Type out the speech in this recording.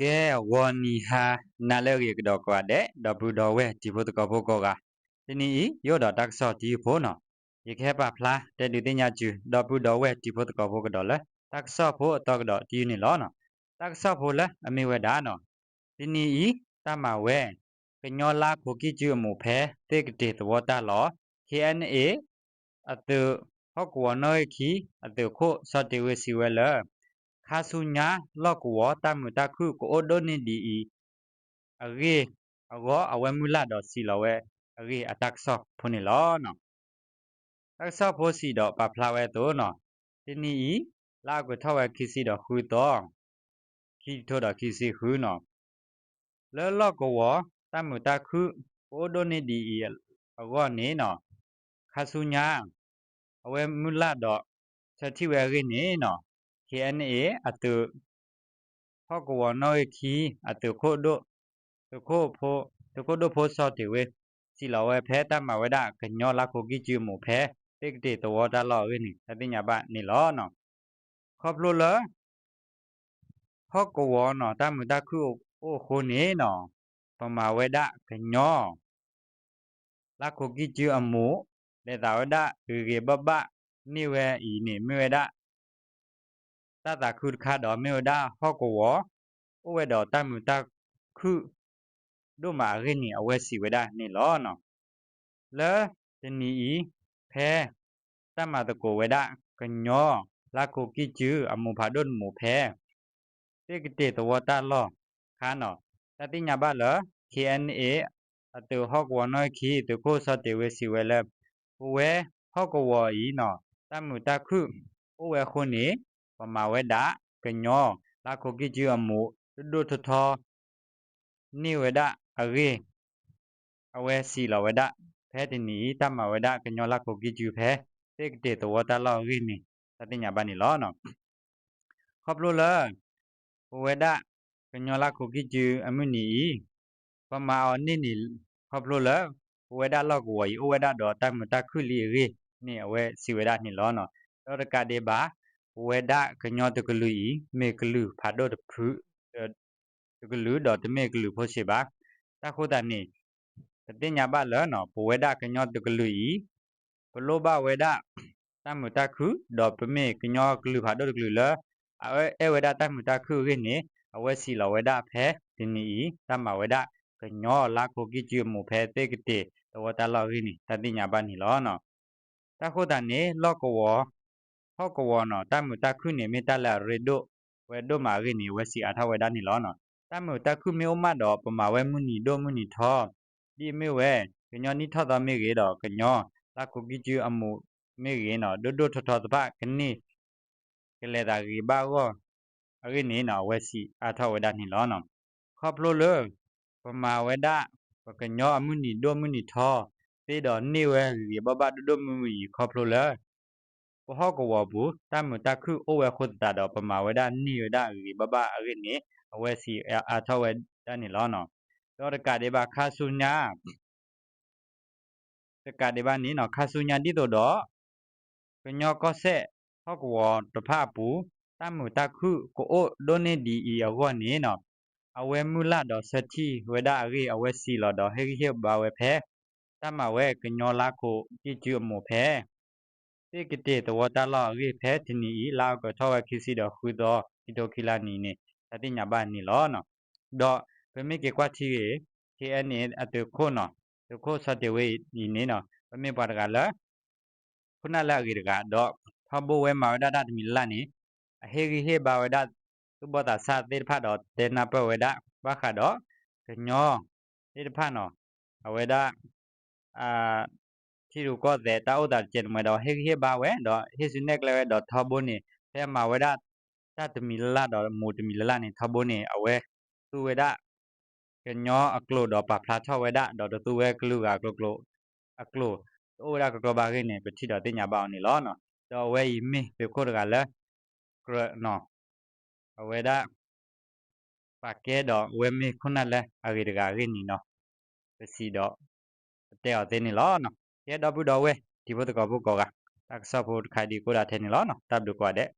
ကဲ ဂီၤနံၤဟါနၤလၢအဂ့ၤကဒီးကိးဂၤဒဲး ဒီပုၢ်ဒီဝဲၢ်တံၤဖိသကိးဖိကိးဂၤ, တနံၤအံၤ ယအိၣ်ဒီးတၢ်ကစီၣ်တယုၢ်ဖိနီၤ, ယကဟဲပာ်ဖျါတဲဒုးသ့ၣ်ညါစု ဒီပုၢ်ဒီဝဲၢ်တံၤဖိသကိးဖိကဒီးလၢ တၢ်ကစီၣ်ဖိအသီကဒီးတယုၢ်န့ၣ်လီၤ. တၢ်ကစီၣ်ဖိလၢအမ့ၢ်ဝဲဒၣ်နီၤ, တနံၤအံၤ တၢ်မၤဝဲ ကညီလါခိးကံၣ်ကၠုအမူးဖဲ သ့ၣ်ကတ့ၢ်သဝီတၢ်လီၢ် ခ့ၣ်အဲၣ်အဲၣ် အသုး ဟီၣ်ကဝီၤနီၣ်ဂံၢ်ခံ အသုးခိၣ်စီၤတ့ၤဝ့စံးဝဲလၢ ခါဆူညါ လီၢ်ကဝီၤတၢ်မုာ်တၢ်ခုၣ်ကအိၣ်ဒိၣ်န့ၢ်ဒံးအံၤ အဂ့ၢ်အဂီၢ် အဝဲမုၢ်လၢ်ဒီးစံးလီၤဝဲအဂ့ၢ်အတၢ်ကစီၣ်ဖိန့ၣ်လီၤ. တၢ်ကစီၣ်ဖိစံးဒီးပာ်ဖျါဝဲအသိးနီၤ, တနံၤအံၤ လါအီကူးထီၣ်ဝဲခံဆံဒီးဃုသီ ခံကထိဒီးခံဆံဃုနီၤ, လၢလီၢ်ကဝီၤ တၢ်မုာ်တၢ်ခုၣ် ကအိၣ်ဒိၣ်န့ၢ်ဒံးအံၤအဂီၢ်န့ၣ်နီၤ, ခါဆူညါ အဝဲမုၢ်လၢ်ဒီး ဆၢထံၣ်ဝဲအဂ့ၢ်န့ၣ်နီၤ, ခ့ၣ်အဲၣ်အဲၣ် အသုး ဟီၣ်ကဝီၤနီၣ်ဂံၢ်ခံ အသုးခိၣ်ဒိၣ် သုးခိၣ်ဒိၣ်ဖိစီၤတ့ၤဝ့ စံးလီၤဝဲဖဲတၢ်မၤဝဲဒၣ်ကညီလါခိးကံၣ်ကၠုအမူးဖဲ သ့ၣ်ကတ့ၢ်သဝီတၢ်လီၢ်အဂ့ၢ်န့ၣ် တၢ်သ့ၣ်ညါဘၣ်န့ၣ်လီၤ. ခီဖျိလၢ ဟီၣ်ကဝီၤနီၤ တၢ်မုာ်တၢ်ခုၣ်အိၣ်အဃိန့ၣ်နီၤ, ပမၤဝဲဒၣ်ကညီ လါခိးကံၣ်ကၠုအမူး လဲၤသးဝဲဒၣ်ဂ့ၤဂ့ၤဘၣ်ဘၣ်န့ၢ်ဝဲအံၤန့ၣ် မ့ၢ်ဝဲဒၣ် တၢ်သးခုတခါဒီး မ့ၢ်ဝဲဒၣ်ဟီၣ်ကဝီၤ အိၣ်ဝဲဒီးတၢ်မုာ်တၢ်ခုၣ် ဒိၣ်မးအဂ့ၢ်န့ၣ် အဝဲစံးဝဲဒၣ်န့ၣ်လီၤ. လၢတနံၤအံၤ ဖဲ တၢ်မၤသကိးဝဲဒၣ် ကညီ လါခိးကံၣ်ကၠုအမူးဖးဒိၣ်တမူးဖဲ သ့ၣ်ကတ့ၢ်သဝီတၢ်လီၢ်ခါနီၤ, တၢ်သ့ၣ်ညါဘၣ်လၢ ခ့ၣ်အဲၣ်အဲၣ် အသုးဟီၣ်ကဝီၤနီၣ်ဂံၢ်ခံ သုးခိၣ်စီၤတ့ၤဝ့စံးဝဲလၢ ပဝဲဟီၣ်ကဝီၤအံၤနီၤ တၢ်မုာ်တၢ်ခုၣ်အိၣ်ဝဲအဃိန့ၣ် ပမၤဝဲဒၣ်ကညီ လါခိးကံၣ်ကၠုအမူး ဒိၣ်ဒိၣ်ထီထီ န့ၢ်ဝဲဒၣ်အဂ့ၢ် အဝဲစံးလီၤဝဲဒၣ် ဖဲတနံၤအံၤ တၢ်မၤဝဲဒၣ်ကညီလါခိးကံၣ်ကၠုဖဲ သ့ၣ်ကတ့ၢ်သဝီတၢ်လီၢ်အဂ့ၢ်န့ၣ် တၢ်သ့ၣ်ညါဘၣ်န့ၣ်လီၤ. ခီဖျိလၢ ပဝဲဒၣ်ကညီလါခိးကံၣ်ကၠုအမုၢ်နံၤအံၤ ပမၤအီၤန့ၢ်န့ၣ် ခီဖျိလၢ ပဝဲဒၣ်လီၢ်ကဝီၤအံၤ အိၣ်ဝဲဒၣ်ဒီးတၢ်မုာ်တၢ်ခုၣ်လံအဂ့ၢ်န့ၣ် အဝဲစံးဝဲဒၣ်န့ၣ်လီၤ. ဒီးတကးဒံးဘၣ် ပဝဲဒၣ်ကညီတကလုာ်အံၤ မ့ၢ်ကလုာ်ဖးဒိၣ်တဖု တကလုာ်ဒီးတမ့ၢ်ကလုာ်ဖိစ့ၢ်ဘၣ်. တၢ်ဃိသတးန့ၣ် ပသ့ၣ်ညါဘၣ်လၢ ပဝဲဒၣ်ကညီတကလုာ်အံၤ ပလိၣ်ဘၣ်ဝဲဒၣ် တၢ်မုာ်တၢ်ခုၣ် ဒီးပမ့ၢ်ကညီကလုာ်ဖးဒိၣ်တကလုာ်လၢ အအဲၣ်ဝဲဒၣ်တၢ်မုာ်တၢ်ခုၣ်အဂ့ၢ်န့ၣ် အဝဲစံးလီၤဝဲဒၣ်ဖဲတနံၤအံၤ တၢ်မၤဝဲဒၣ် ကညီလါခိးကံၣ်ကၠုအမူးဖဲသ့ၣ်ကတ့ၢ်သဝီတၢ်လီၢ်အဂ့ၢ်န့ၣ် တၢ်သ့ၣ်ညါဘၣ်န့ၣ်လီၤ. တၢ်ဃိသတးန့ၣ် လီၢ်ကဝီၤ ဟီၣ်ကဝီၤနီၤ တၢ်မုာ်တၢ်ခုၣ်န့ၣ် မ့ၢ်တၢ်လၢအရ့ဒိၣ်ဝဲဒိၣ်မးအဂ့ၢ်န့ၣ် အဝဲစံးအါထီၣ်ဝဲဒၣ်န့ၣ်လီၤ. တၢ်မုာ်တၢ်ခုၣ်မ့ၢ်အိၣ်မးဒီး ပမၤဝဲမုၢ်နံၤဒိၣ်မုၢ်နံၤထီ ဒ်အမ့ၢ်ဝဲ ကညီနံၣ်ထီၣ်သီမ့ၢ်ဂ့ၤဒီး ကညီလါခိးကံၣ်ကၠုအမူးမ့ၢ်ဂ့ၤနီၤ ဒိၣ်ဒိၣ်ထီထီသ့ၣ်တဖၣ်ကန့ၢ် ကလဲၤသးဂ့ၤဘၣ်အဂီၢ်အဂ့ၢ်န့ၣ်နီၤ အဝဲစံးအါထီၣ်ဝဲဒၣ်န့ၣ်လီၤ. ခီဖျိလၢ ပမၤဝဲဒၣ် ပကညီအမုၢ်နံၤဒိၣ်မုၢ်နံၤထီ သ့ဒီးန့ၢ်ဝဲဂ့ၤဂ့ၤဘၣ်ဘၣ်ဒိၣ်ဒိၣ်မုၢ်မုၢ်အံၤ ခီဖျိလၢ ပဟီၣ်ကဝီၤပူၤ တၢ်မုာ်တၢ်ခုၣ်အိၣ်ဝဲအဃိသတးဒီး ပမၤဝဲဒၣ်န့ၢ်ဝဲဒၣ်ဂ့ၤဂ့ၤဘၣ်ဘၣ်အဂ့ၢ်န့ၣ် အဝဲစံးအါထီၣ်ဝဲဒၣ်န့ၣ်လီၤ. ဒီးတကးဒံးဘၣ်ခါဆူညါ တကးဒံးဘၣ်န့ၣ်နီၤ ခါဆူညါဒ်သိးဒီး ကညီကီၢ်စဲၣ် ဟီၣ်ကဝီၤတဖၣ်အပူၤ တၢ်မုာ်တၢ်ခုၣ်ကအိၣ်ဒိၣ်န့ၢ်ဒံးအံၤအဂီၢ်န့ၣ်နီၤ အဝဲမုၢ်လၢ်ဒီးဆၢထံၣ်ဝဲဒၣ်အဂ့ၢ် အဝဲစံးလီၤဒီးဟ့ၣ်ဂံၢ်ဟ့ၣ်ဘါဝဲဖဲ တၢ်မၤဝဲကညီလါခိးကံၣ်ကၠုအမူးဖဲ သ့ၣ်ကတ့ၢ်သဝီတၢ်လီၢ်အဂ့ၢ် ဖဲတနံၤအံၤ လါအီကူးထီၣ်ဝဲခံဆံဒီးဃုသီ ခံထိခံလါနံၤန့ၣ် တၢ်သ့ၣ်ညါဘၣ်န့ၣ်လီၤ. ဒီးပမ့ၢ်က့ၤကွၢ်ထံဂ့ၤ ခ့ၣ်အဲၣ်အဲၣ် အသုးခိၣ်နီၤ သုးခိၣ်စီၤတ့ၤဝ့အံၤန့ၣ်နီၤ ပမ့ၢ်ပှၤတဂၤလၢ ခိၣ်နၢ်လၢအဂ့ၤတဂၤ ဒီးထီဘိဝဲမၤဝဲဒၣ်တၢ်တမံၤလၢ်လၢ်န့ၣ် အဟ့ၣ်ဂံၢ်ဟ့ၣ်ဘါဝဲဒၣ် သူၣ်ဘီၣ်သးစၢ်သ့ၣ်တဖၣ်ဒီးတဲနၢ်ပၢၢ်ဝဲဒၣ် ဘၣ်ဃးဒီး ကညီသ့ၣ်တဖၣ်နီၤ အဝဲဒၣ် ထံရူၢ်ကီၢ်သဲးတၢ်အိၣ်သးတကဲးတမှဲၤဒီး ဟ့ၣ်ဂံၢ်ဟ့ၣ်ဘါဝဲ ဒီးဟ့ၣ်ဆူနဲၣ်ကျဲဝဲ ဒီးထီဘိန့ၣ် ဖဲအမၤဝဲဒၣ် တၢ်တမံၤလၢ်လၢ်ဒီးမူးတမံၤလၢ်လၢ်န့ၣ် ထီဘိန့ၣ် အဝဲသူဝဲဒၣ် ကညီအကျိာ်ဒီးပာ်ဖျါထီၣ်ဝဲဒၣ် ဒီးတသူဝဲကလုာ်ဂၤအကျိာ်ကျိာ် အကျိာ် တအိၣ်ဝဲဒၣ်ကကျီဘၣ်အဂ့ၢ်န့ၣ် ပထံၣ်ဒီးသ့ၣ်ညါဘၣ်အီၤန့ၣ်လီၤ. ဒီးအဝဲအံၤမ့ၢ်သုးခိၣ်တဂၤလၢ ကြၢးနီၤ အဝဲဒၣ် ပာ်ကဲဒီးအဝဲမ့ၢ်ခိၣ်နၢ်လၢအဂ့ၤတဂၤအဂ့ၢ်န့ၣ်နီၤ ပစံးဒီး ပတဲအီၤသ့န့ၣ်လီၤ. ကဲဒီပုၢ်ဒီဝဲၢ် တံၤဖိသကိးဖိကိးဂၤ တၢ်ကစီၣ်ဖိတခါဒ်ကိးဒၣ်ထဲန့ၣ်လီၤ. တၢ်ဘျုးကိးဂၤဒဲး